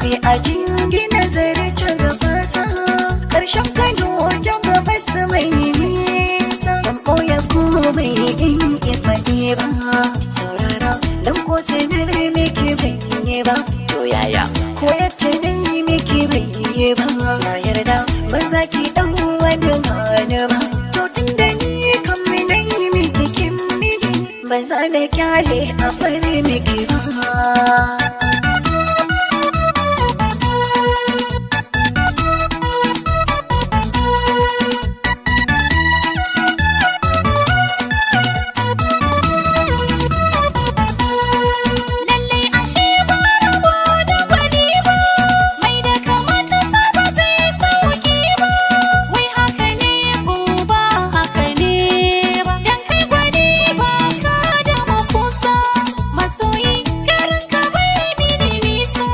Kai a jingina zarce gaba sa, karshen Kano ta gaba su mai nisa. Ban ɓoye komai in ki faɗi ba, saurara dan ko sanar miki ban yi ba. To yaya ko yacce na yi miki bai yi ba, na yarda ba za ki ɗan wani gani ba. To tun da ni kam na yi miki kin mini, ba za na kyale a fari miki ba. Lallai ashe ba rabo da gwani ba, mai da kamata sa ba zai sauki ba. Wai haka ne ko ba haka ne ba, dan kai gwani ba ka da makusa. Masoyi garin ka bai mini nisa,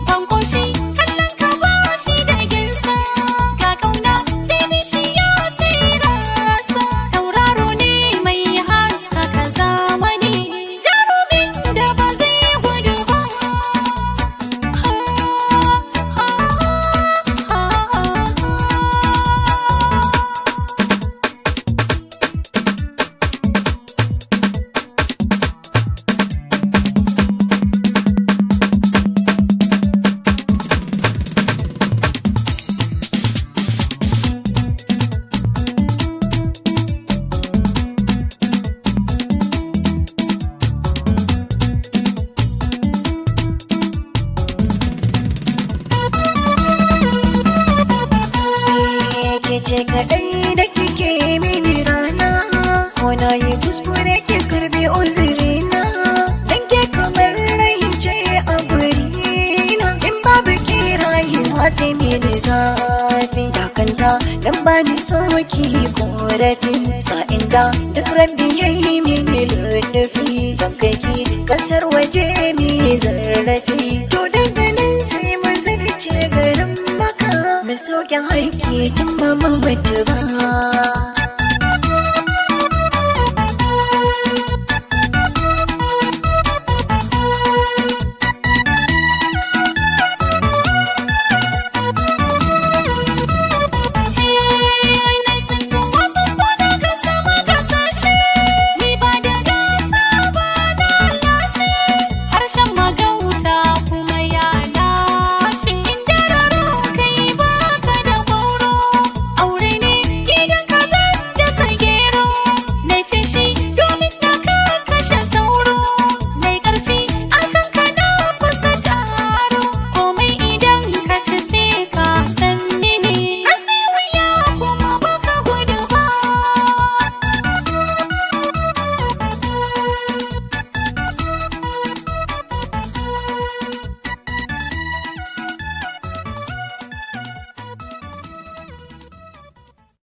ban koshi kallon ka ba shi da ginsa. Ga kauna taimishi ya tsira sa, tauraro ne mai haskaka zamani, jarumin da ba zai gudu ba. Ha, ha, ha, ha. Ke ce kaɗai da kike mini rana, ko na yi kuskure ki karbi uzurina. Dan ke kamar rai ce a gurina, in babu ki rayuwa ta mini zafi. Dakanta dan ba ni so ki korafi, sa'in da duk rabbi yayi mini lullufi. Zan kai ki kasar waje mi zarrafi, to daga nan sai mu zarce garin Maka. Mai sauƙin haiki tun ba mu mutu ba.